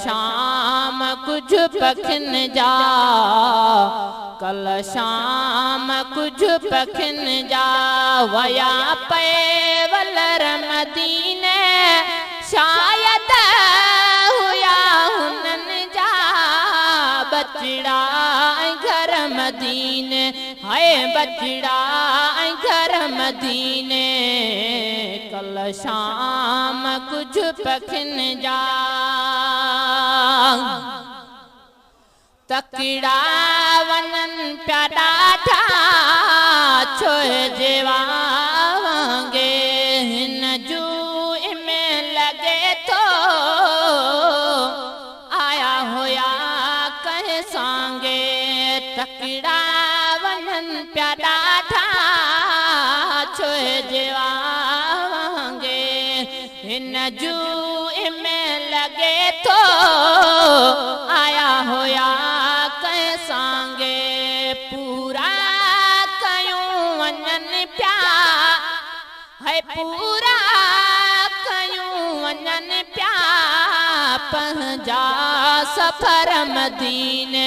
شام ڪجهه پکين جا، ڪل شام ڪجهه پکين جا ويا پئي ولر مديني، شايد هيا هنن جا ٻچڙا ۽ گهر مديني، هاء ٻچڙا ۽ گهر مديني، ڪل شام ڪجهه پکين جا. تڪڙا وڃن پيا ڏاڍا ڇوهه جي وانگي، هن جوء ۾ لڳي ٿو آيا هيا ڪنهن سانگي. تڪڙا وڃن پيا ڏاڍا ڇوهه جي وانگي، هن جوء ۾ لڳي ٿو آيا هيا ڪنهن سانگي. پورا ڪيون وڃن پيا، هي پورا ڪيون وڃن پيا پنهنجا سفر مديني،